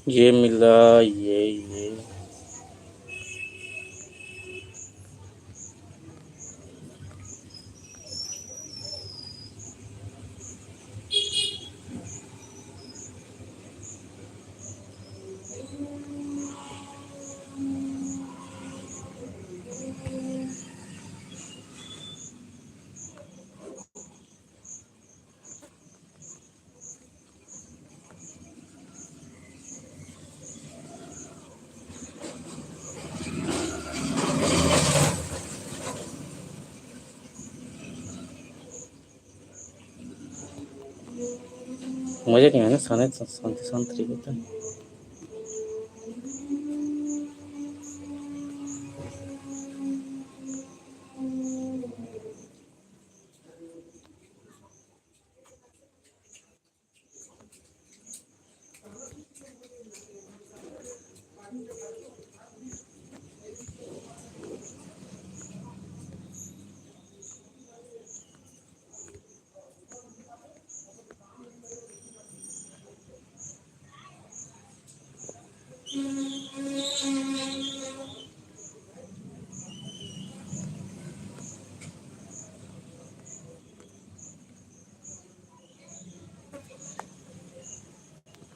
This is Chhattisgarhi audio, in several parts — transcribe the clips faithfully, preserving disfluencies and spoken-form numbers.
ये मिला, ये, ये। मजा नहीं आना, शांत, शांति शांत रहिए तो।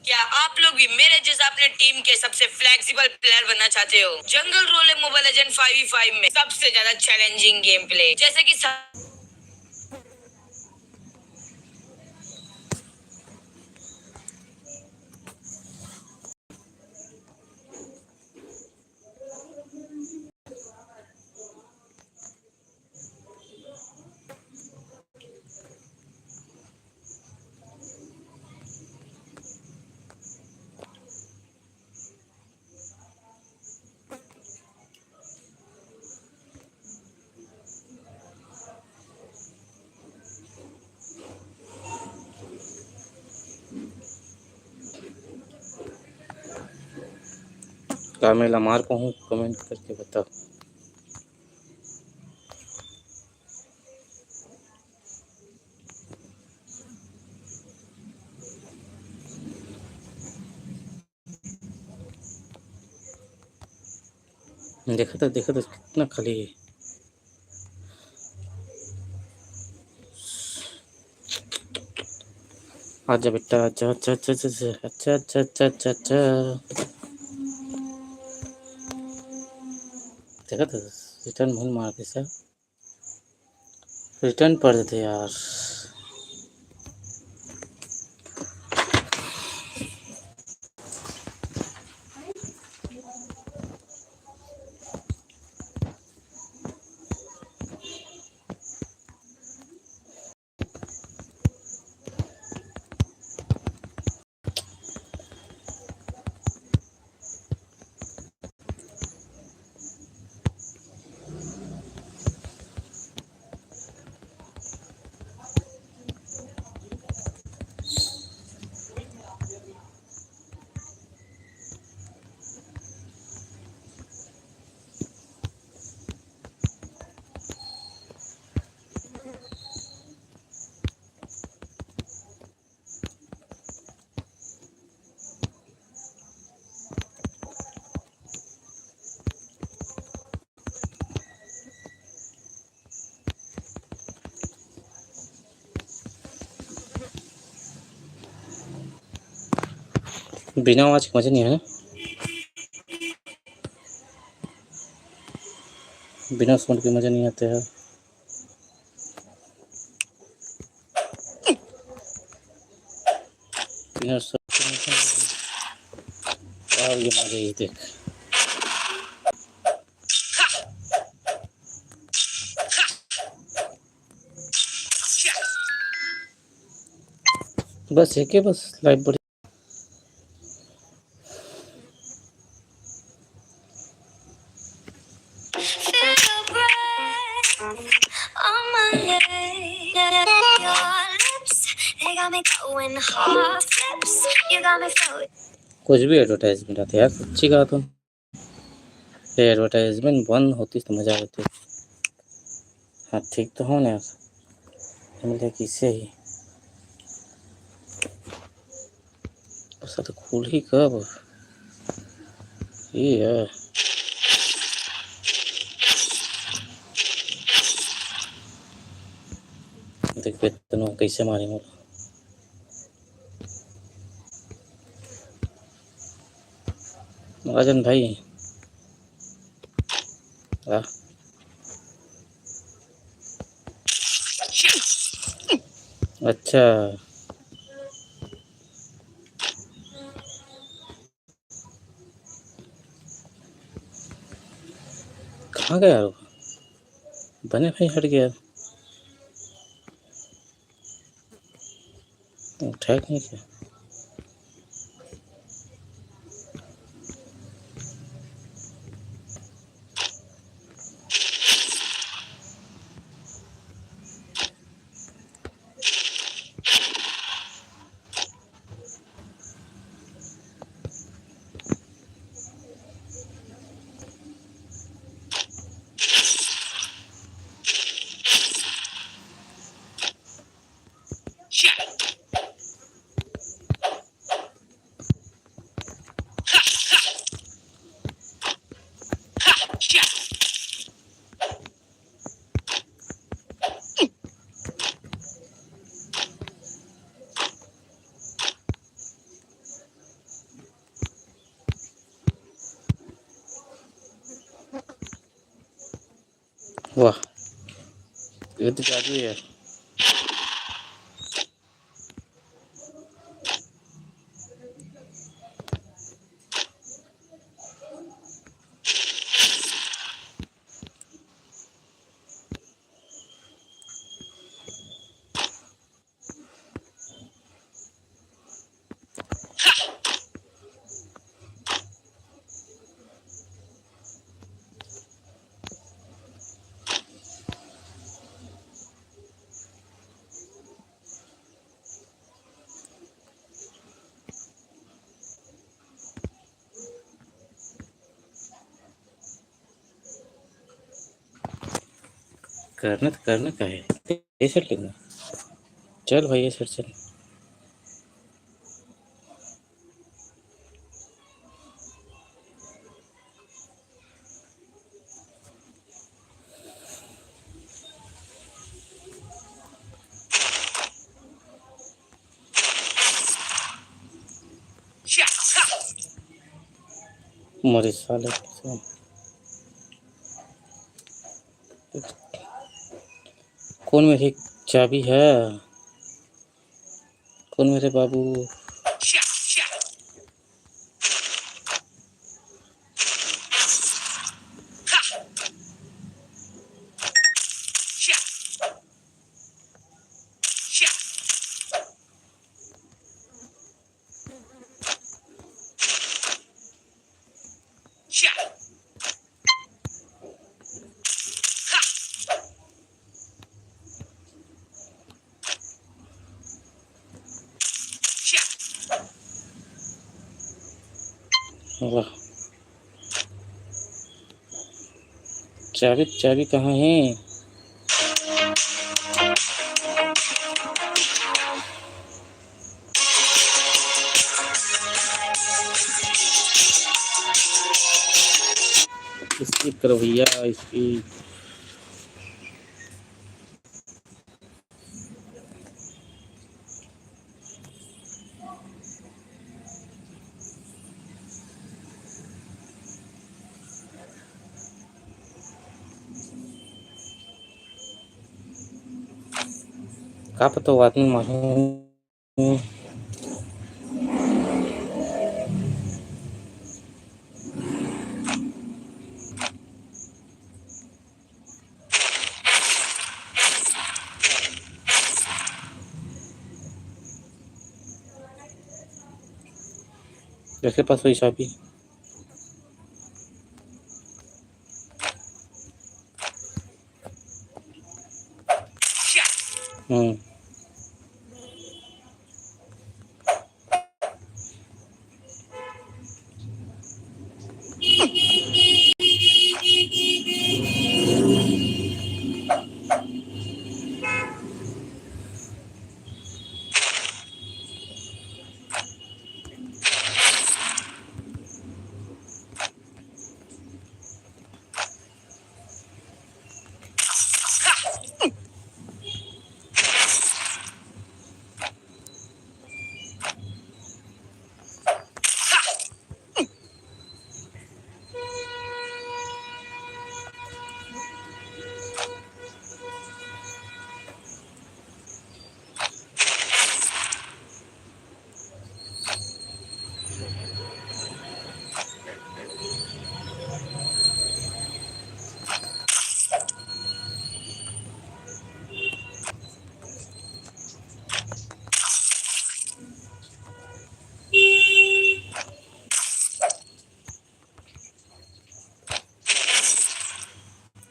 क्या आप लोग भी मेरे जैसा अपने टीम के सबसे फ्लेक्सिबल प्लेयर बनना चाहते हो? Jungle Rule Mobile Legend five v five में सबसे ज्यादा चैलेंजिंग गेम प्ले, जैसे कि सा- का मैं ला मार पाहूँ? कमेंट करके बताओ। देखा तो, देखा तो कितना खाली है। आजा बेटा, आजा, अच्छा, अच्छा, अच्छा, अच्छा। देखा तो, रिटर्न भूल मार के सर। रिटर्न पड़ जाते यार। बिना आवाज के मजा नहीं है ना, बिना साउंड के मजा नहीं आता है। बिना साउंड के मजा नहीं आता। और ये मजा, ये देख। बस एक है, बस लाइव बढ़िया। कुछ भी एडवर्टाइजमेंट आते यार, सच्ची कहा तो। ये एडवर्टाइजमेंट बंद होती तो मजा आती। हाँ, ठीक तो हो ना यार, मिले किसे ही। बस तो खुलही कब? ये है। देखबे तनो कैसे मारे मोला। राजन भाई। आ। अच्छा। कहाँ गया वो? बने भाई हट गया। उठा नहीं क्या? वाह, ये तो जादू है यार। करना तो करना का है, ये सेट लेना। चल भाई, ये सेट चल। मरे साले। कौन मेरे चाबी है? कौन मेरे बाबू? वाह। चाबी, चाबी कहाँ है? Skip करो भैया, skip। का पता वो आदमी मालूम। जेकर पास होही चाबी। हम्म।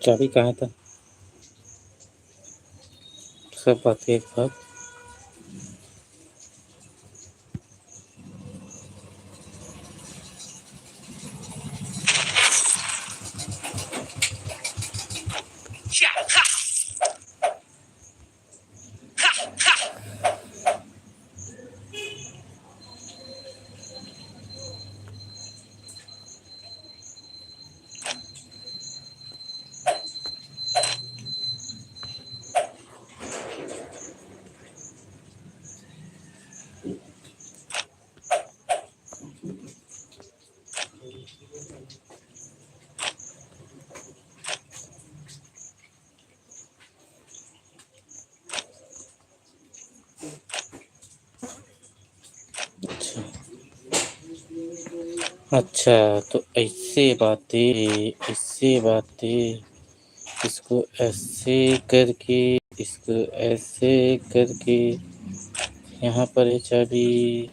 चाबी कहाँ था? सब बात एक बात। अच्छा। अच्छा, तो ऐसे बात हे, ऐसे बात हे। इसको ऐसे करके, इसको ऐसे करके, यहाँ पर है चाबी।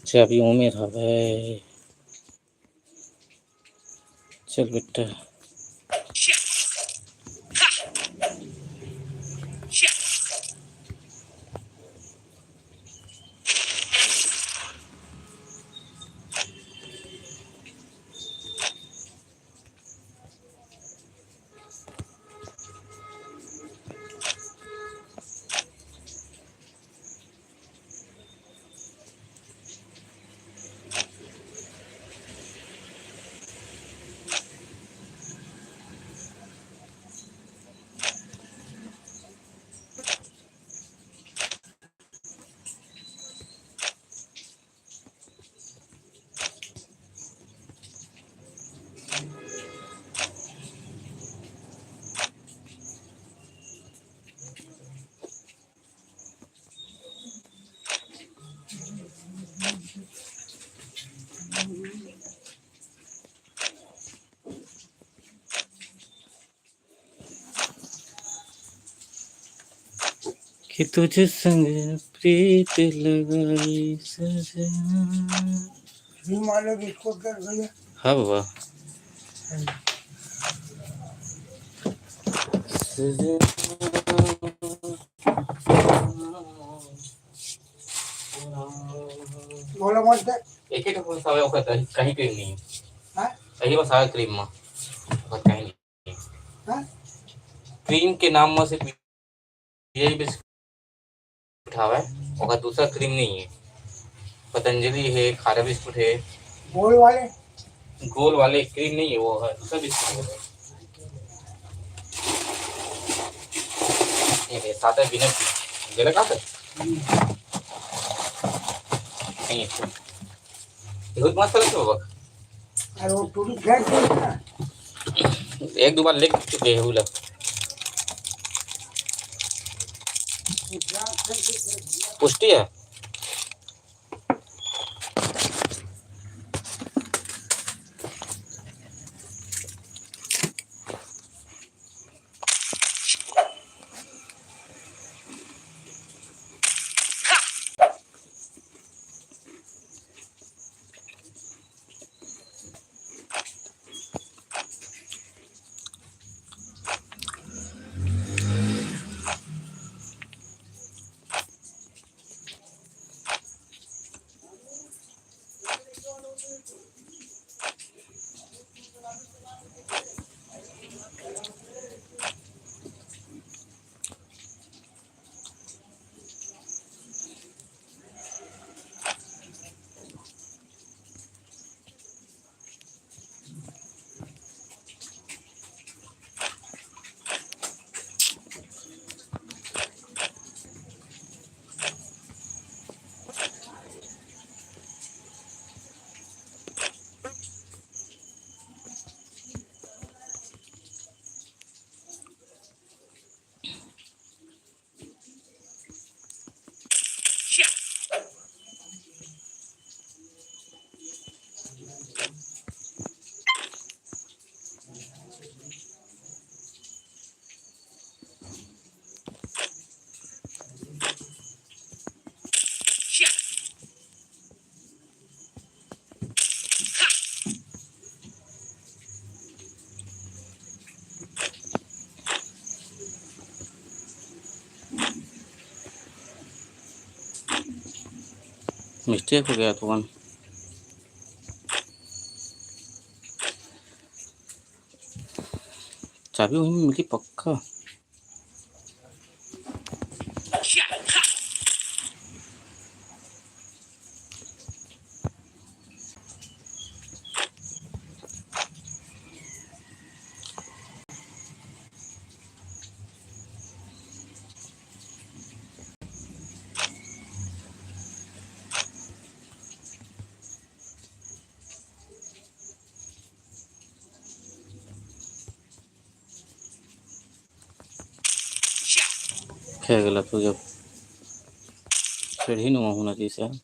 चाबी ओमे हवे। चल बेटा। कि तुझ संग प्रीत लगाई सजना। ये मालो बिस्कुट कर भैया। हाँ बाबा। सजना। बोलो मत दे। एक ही ठो सवे ओकर कहीं, कहीं क्रीम नहीं है। हाँ? कहीं बस आवे क्रीम में। और कहीं नहीं। हाँ? क्रीम के नाम में सिर्फ यही बिस्कुट हवे, ओकर दूसरा क्रीम नहीं है। पतंजलि है, खारा बिस्कुट है। गोल वाले? गोल वाले क्रीम नहीं है, वो है दूसरा बिस्कुट है। ये दे, सादा बिना, गलत बात है। नहीं है। बहुत मस्त लगता है बाबा। अरे वो टूटी फेंक दे ना। एक दो बार ले चुके हैं वो लोग। पुष्टि है। मिस्टेक हो गया थोकन। चाबी वही में मिली पक्का। खैर, गलत हो गया। सीढ़ी नुमा होना चाहिए सर।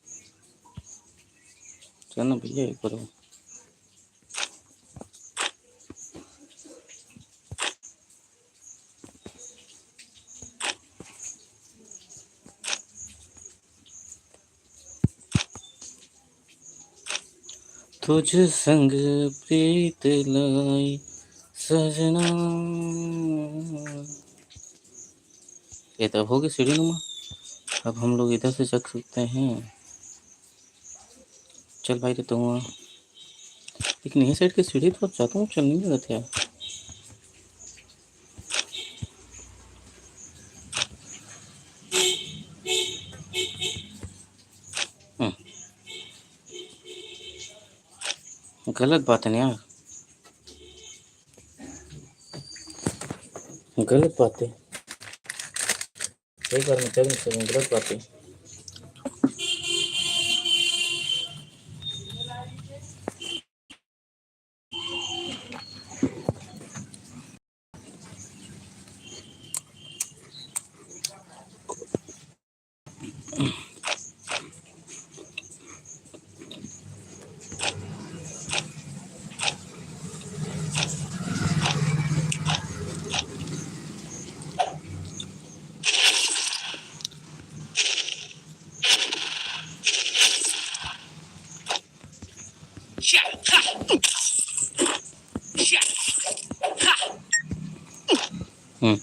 चल ना भैया, एक बार। तुझ संग प्रीत लाई सजना। ये तो होगी सीढ़ी नुमा। अब हम लोग इधर से चढ़ सकते हैं। चल भाई, तो तुम, लेकिन ये साइड की सीढ़ी तो जाता हूँ, चल नहीं लगता यार। हम्म। गलत बात है ना यार, गलत बात है। एक बार में चल नहीं सकूँ, गलत बात है। हम्म।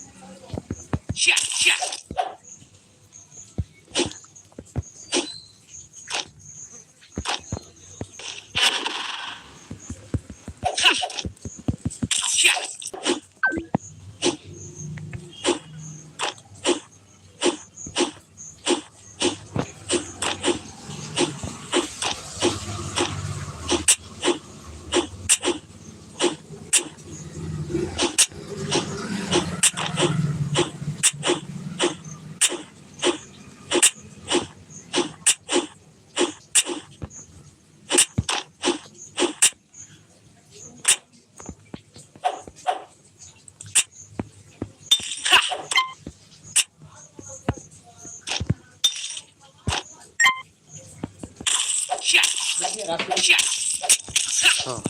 हाँ।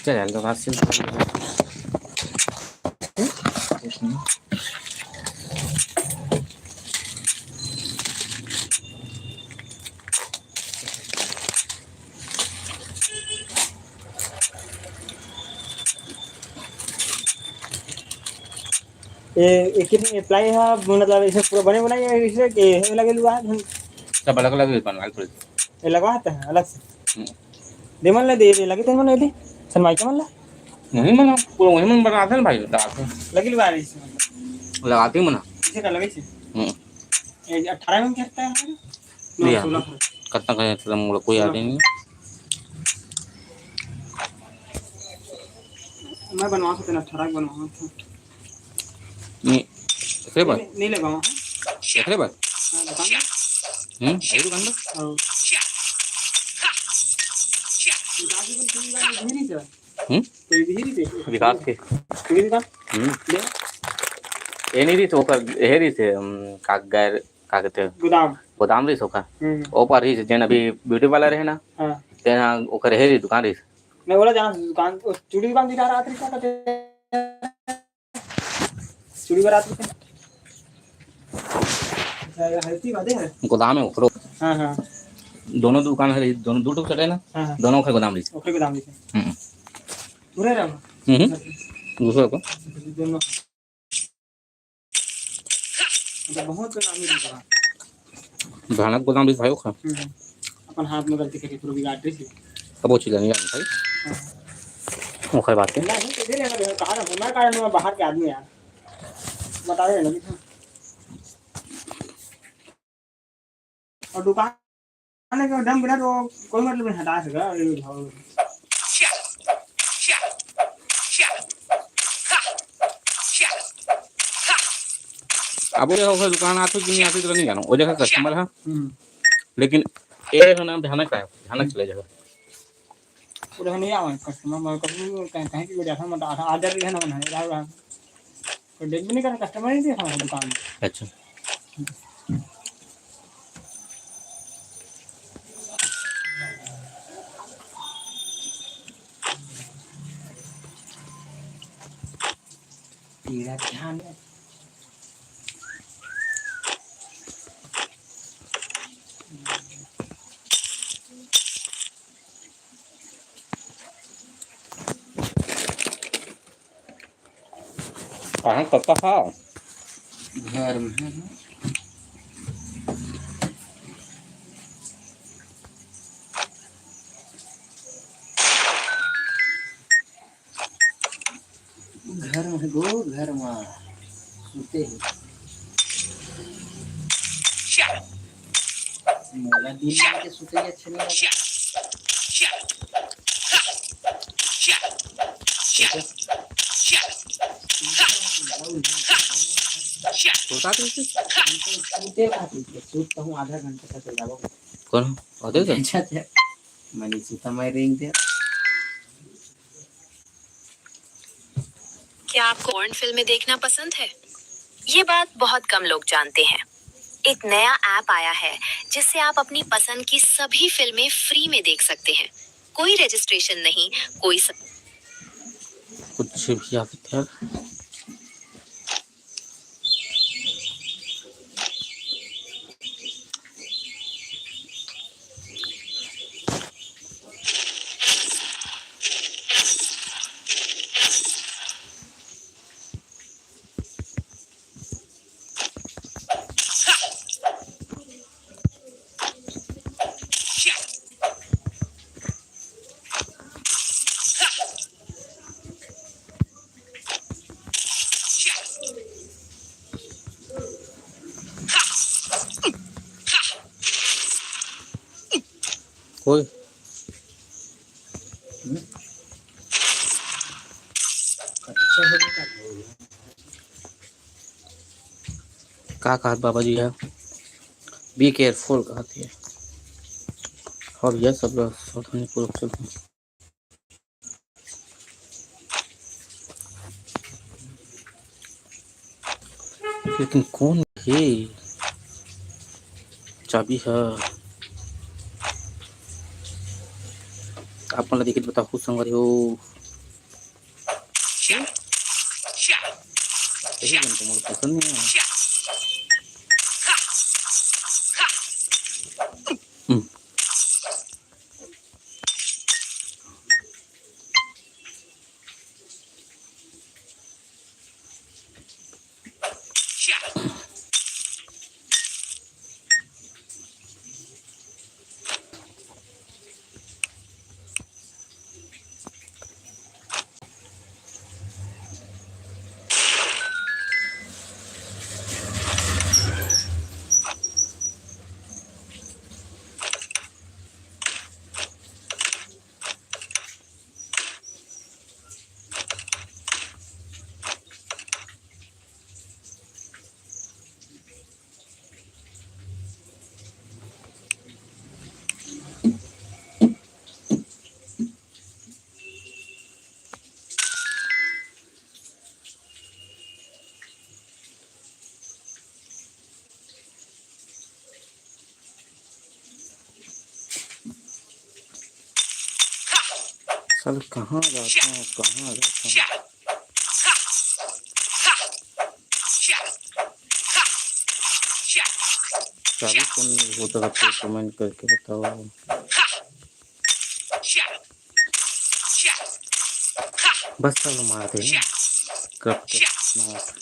चल यार, तो बात सिल। ये, ये कितने अप्लाई है, मतलब, इसे पूरा बने बनाए, इसे के, ये लगे हुआ है, सब अलग अलग बनवाए थोड़े से। ये लगवा आते हैं अलग से। हम्म। दे मन ले दे, ये लगे तेरे मन ले दे। सनमाई के मन ला। नहीं मन, पूरा वही मन बनाते हैं भाई, लगाते हैं। लगे हुआ है इसे, मतलब। लगाते ही मना। इसे का लगे इसे? हम्म। ये अठारह में करता है? नहीं, सोलह। कतना का है, मतलब, कोई आइडिया नहीं। मैं बनवा सकते ना, अठारह बनवा सकते। नहीं, एकरे बर? नहीं, नहीं लगावा। एकरे बर? हाँ, दुकान में। हम्म, यही दुकान में? हाँ। विकास के बन, पूरी बार यही नहीं चला। हम्म? कोई भी नहीं देखो। विकास के। कोई भी काम? हम्म। ले। ये नहीं रही तो ओकर, ये रही से, हम, का गैर, का कहते हैं? गोदाम। गोदाम रही से ओकर। हम्म। ओ पर रही से, जेन अभी ब्यूटी पार्लर है ना? हाँ। तेन हाँ, ओकर है रही दुकान रही से। मैं बोला जाना दुकान, उस चूड़ी दुकान दिखा रहा था, क्या कहते हैं? चूड़ी बारात में। अच्छा, ये हल्दी वादे है? गोदाम है ओकरो। हाँ, हाँ। दोनों दुकान है, दोनों दो ठो चले ना? हाँ, हाँ। दोनों का गोदाम रही। ओकरे गोदाम रही। हम्म। पूरे रहो। हम्म। दूसरा को। मतलब बहुत नामी दूसरा। भयानक गोदाम भी भाई ओखर। हम्म। अपन हाथ में गलती करके पूरा बिगाड़ दे। अब वो चीज नहीं जानता भाई। हाँ। ओखर बात है। नहीं, तो दे रहे हैं, कहा ना, मैं कहा ना, मैं बाहर के आदमी यार। बता रहे हैं ना, और दुकान के डम बिना तो कोई मतलब नहीं हटा सका। अरे भाई। अब वो ओखर दुकान आथे कि नहीं आथे तो नहीं जानो, वो जगह कस्टमर है। हम्म। लेकिन ये है ना, भयानक है, भयानक चले जाएगा। पूरा नहीं आवा कस्टमर, मैं कभी कहीं, कहीं की वजह से, मतलब, आधा, आधा भी है ना, बना, आधा, आधा। कोई देख भी नहीं करा, कस्टमर ही नहीं देखा दुकान में। अच्छा। तेरा ध्यान है। कहाँ कक्का हा? घर में है। घर में गो, घर में सुते हे। मोला दिन में के सुते ही अच्छा नहीं लगता। ठीक है। सोता कैसे? सुते खाती है, सोता हूँ आधा घंटा तक जाओ। कौन? आते थे? अच्छा, अच्छा। मैंने सोता मैं रेंग दिया। क्या आपको पॉर्न फिल्में देखना पसंद है? ये बात बहुत कम लोग जानते हैं। एक नया ऐप आया है, जिससे आप अपनी पसंद की सभी फिल्में फ्री में देख सकते हैं। कोई रजिस्ट्रेशन नहीं, कोई स- कुछ भी आ सकता है। कोई का कहत बाबा जी है, बी केयरफुल कहत है। अब यह सब लोग सावधानी पूर्वक चलते हैं। लेकिन कौन हे चाबी ह? आप मन ला देखे बताहू संगवारी हो। यही game तो मोर पसंद नहीं है। हम्म। साले कहाँ जाता हूँ, कहाँ जाता हूँ? चाबी कौन नहीं होता था, comment करके बताओ। बस चलो मार दे। Constructive note।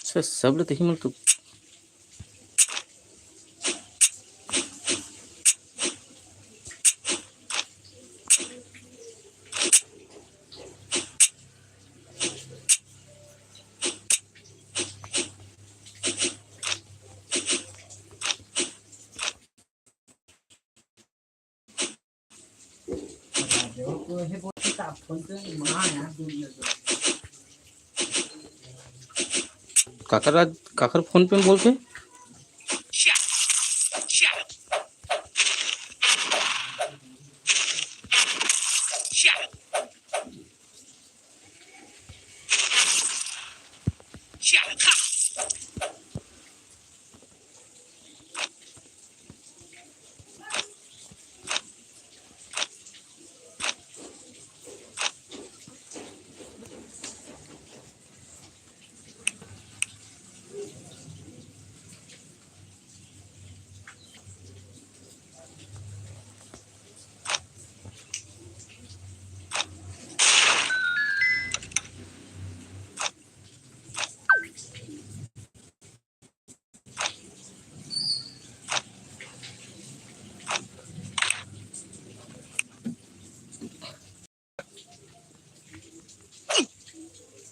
अच्छा, सब ल तही मन तो काकर आज, काकर फोन पे बोलथे?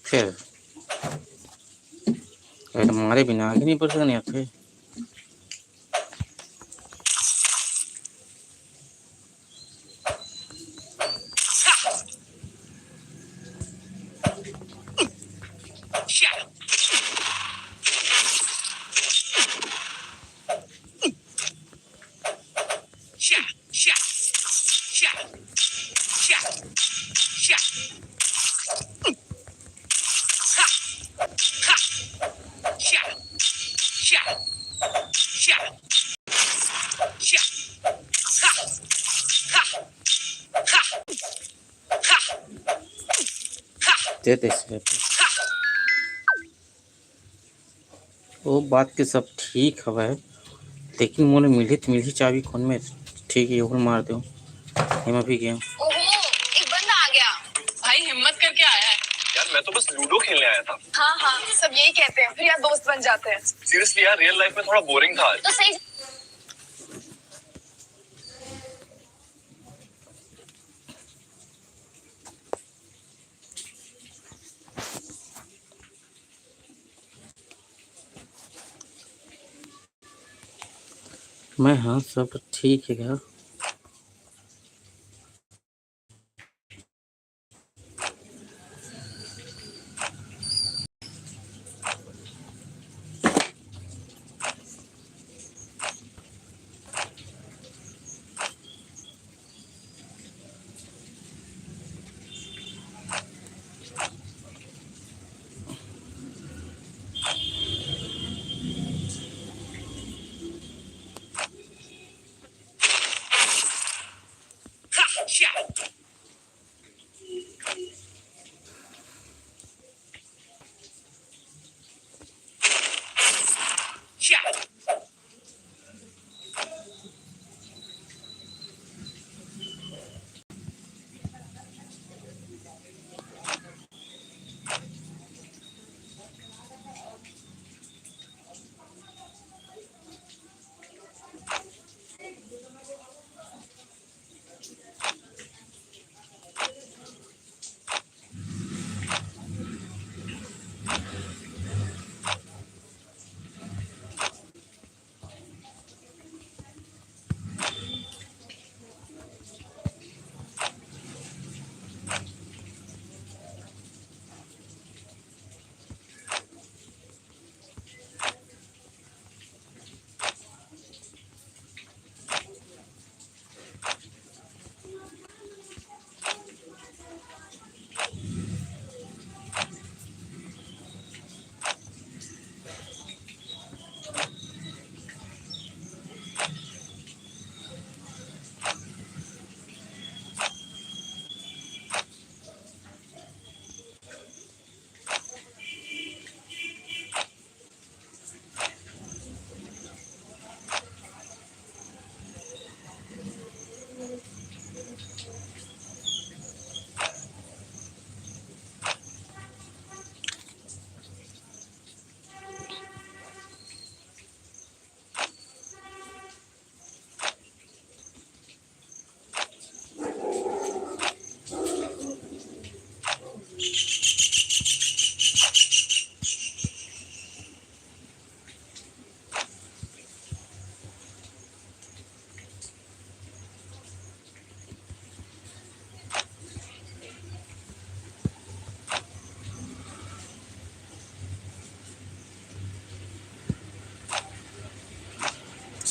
फेर अरे, मारे बिना आगे नहीं बढ़ सकने यार। दे दे से। वो बात के सब ठीक हवय, लेकिन मोला मिलही त मिलही चाबी कोन में? ठीक है, ये मार दो। एमा भी गया। ओहो, एक बंदा आ गया। भाई, हिम्मत करके आया है। यार, मैं तो बस लूडो खेलने आया था। हाँ, हाँ, सब यही कहते हैं, फिर यार दोस्त बन जाते हैं। सीरियसली यार, रियल लाइफ में थोड़ा बोरिंग था। तो सही। मैं, हाँ, सब ठीक है यार।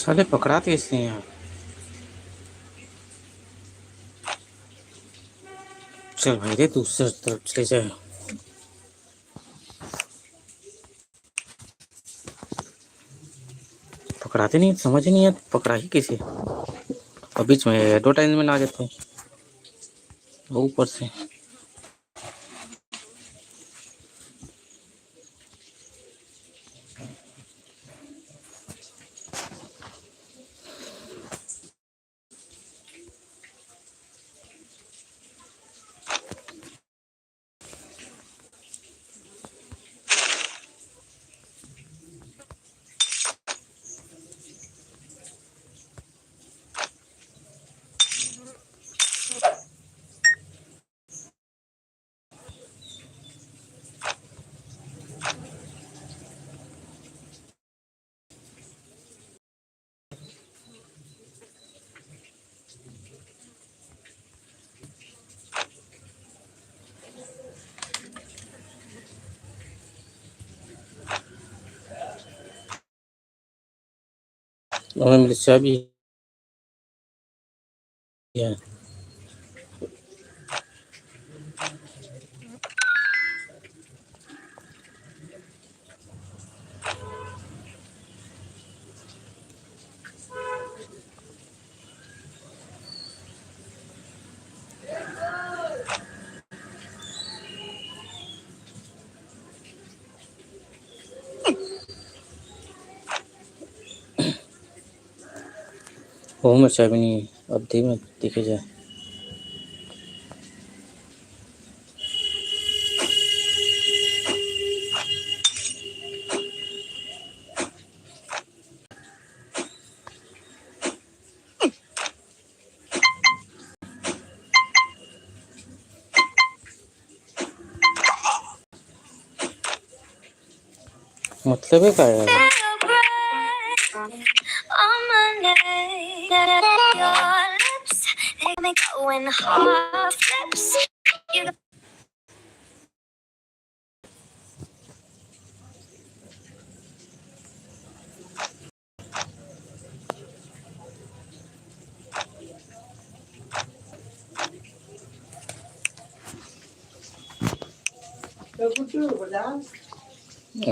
साले पकड़ात कइसे हे यार? चल भाई रे, दूसरे तरफ चले जाए। पकड़ाते नहीं, समझ ही नहीं आया, पकड़ा ही कैसे? और बीच में एडवर्टाइजमेंट आ जाते हैं ऊपर से। ओमे मिर्चा भी हे। ओहू में चाबी नहीं, अवधी में देखे जाए। मतलब हे का यार?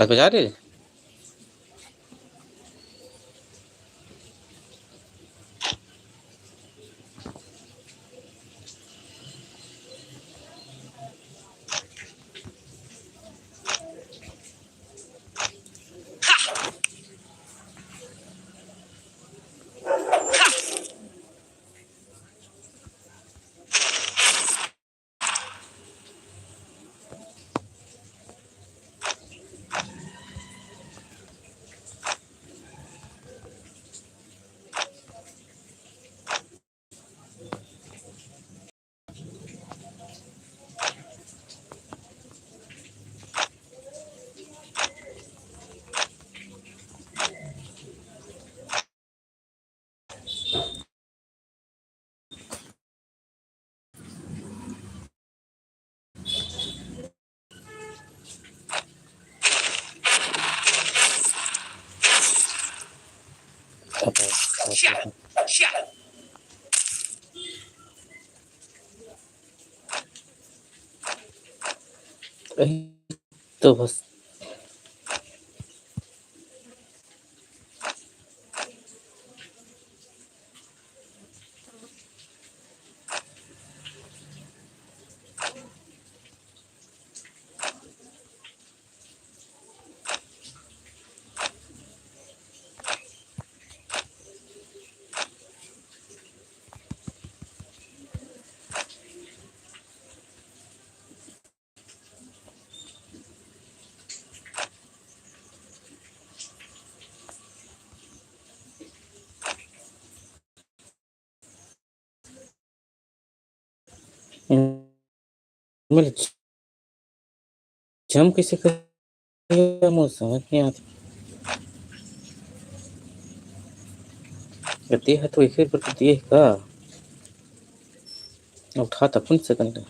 आज बाजार रे? तो बस। मिर्च। जम कइसे कर, मोर समझ नइ आत। गति ह तो एकर बर तो दिए हे का? उठा त अपन से कंडा।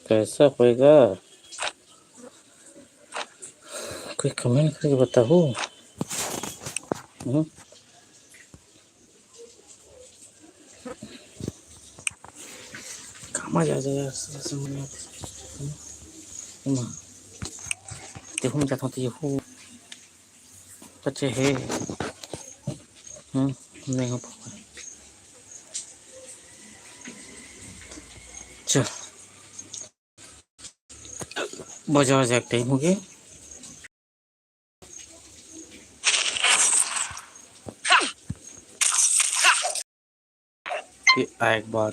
कैसा होएगा? कोई comment करके बताओ। हम्म? कामा जा, जा, जा, समझ में आते। हम्म? हम्म। देखो, मैं जाता हूँ, तो ये हो। बचे हे। हम्म, नहीं हो पाए। चल, बाजार जाके टाइम हो गया। ये आए एक बार।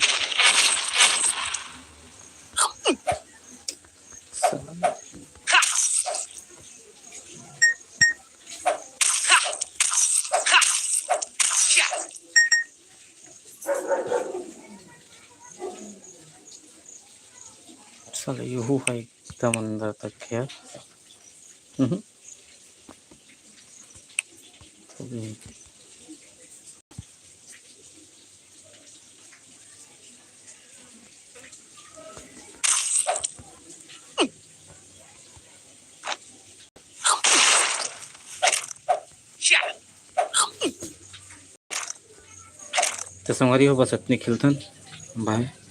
साला यहू है एकदम अंदर तक है। हम्म। तो संगवारी हो, बस अतने खेलथन। बाय।